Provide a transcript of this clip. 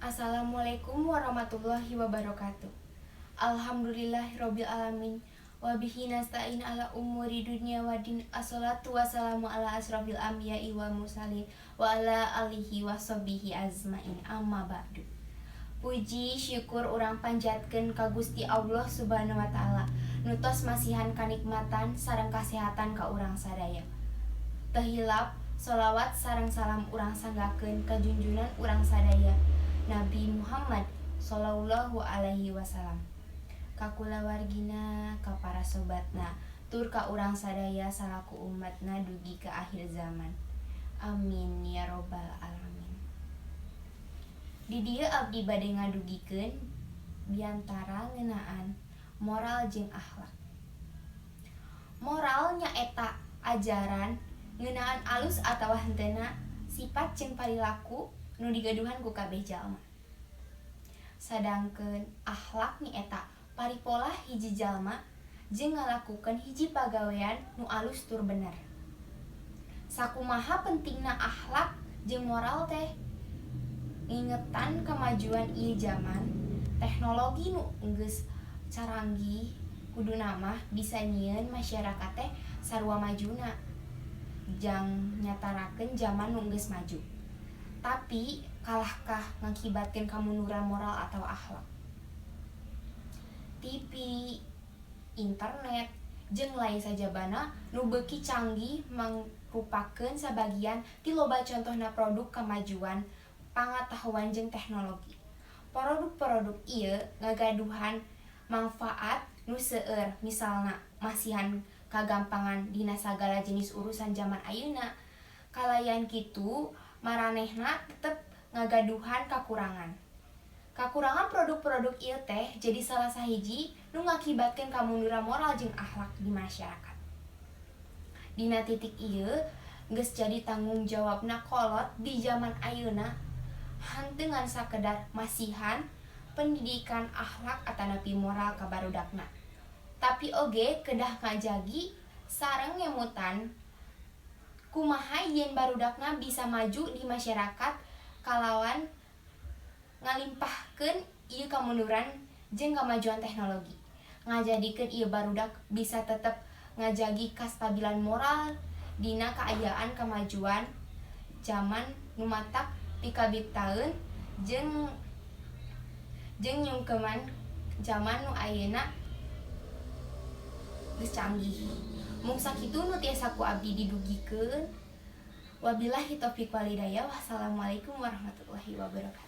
Assalamualaikum warahmatullahi wabarakatuh. Alhamdulillahirabbil alamin wa bihi nasta'in ala umuri dunya waddin. Assalatu wassalamu ala asrofil anbiya'i wal mursalin wa ala alihi washabbihi ajmain. Amma ba'du. Puji syukur urang panjatkeun ka Gusti Allah Subhanahu wa Taala nu tos masihan kanikmatan sareng kasehatan ka urang sadaya. Teu hilap sholawat sareng salam urang sanggakeun ka junjunan urang sadaya, Nabi Muhammad sallallahu alaihi wasallam, ka kulawargina, ka para sobatna, tur ka urang sadaya salaku umatna dugi ka akhir zaman. Amin ya robbal alamin. Di dieu abdi bade ngadugikeun biantara ngeunaan moral jeung akhlak. Moral nyaeta ajaran ngeunaan alus atawa henteuna sipat jeung parilaku nu digaduhan ku kabeh jalma. Sadangkeun akhlak nyaeta paripolah hiji jalma jeung ngalakukeun hiji pagawean nu alus tur bener. Sakumaha pentingna akhlak jeung moral teh? Ngingetan kamajuan ieu jaman teknologi nu geus caranggih, kuduna mah bisa nyieun masyarakat teh sarua majuna jang nyatarakeun jaman nu geus maju. Tapi kalahkah ngakibatkeun kamunduran moral atawa akhlak. TV, internet, jeung lain sajabana nu beuki canggih mangrupakeun sabagian ti loba contohna produk kamajuan pangatahuan jeung teknologi. Produk-produk ieu ngagaduhan mangfaat nu seueur, misalna masihan kagampangan dina sagala jenis urusan jaman ayeuna. Kalayan kitu, maranehna tetep ngagaduhan kakurangan. Kakurangan produk-produk ieu teh jadi salah sahiji nu ngakibatkeun kamunduran moral jeung akhlak di masyarakat. Dina titik ieu geus jadi tanggung jawabna kolot di jaman ayeuna henteu ngan sakedar masihan pendidikan akhlak atanapi moral ka barudakna. Tapi oge kedah ngajagi sareng ngemutan kumaha yen barudakna bisa maju di masyarakat kalawan ngalimpahkeun ieu kamunduran jeung kamajuan teknologi. Ngajadikeun ieu barudak bisa tetep ngajagi kastabilan moral dina kaayaan kamajuan jaman nu matak pikabitaeun jeung nyungkeman jaman nu ayeuna geus canggih. Mung sakitu nu tiasa ku abdi didugikeun. Wabillahi taufik wal hidayah. Wassalamualaikum warahmatullahi wabarakatuh.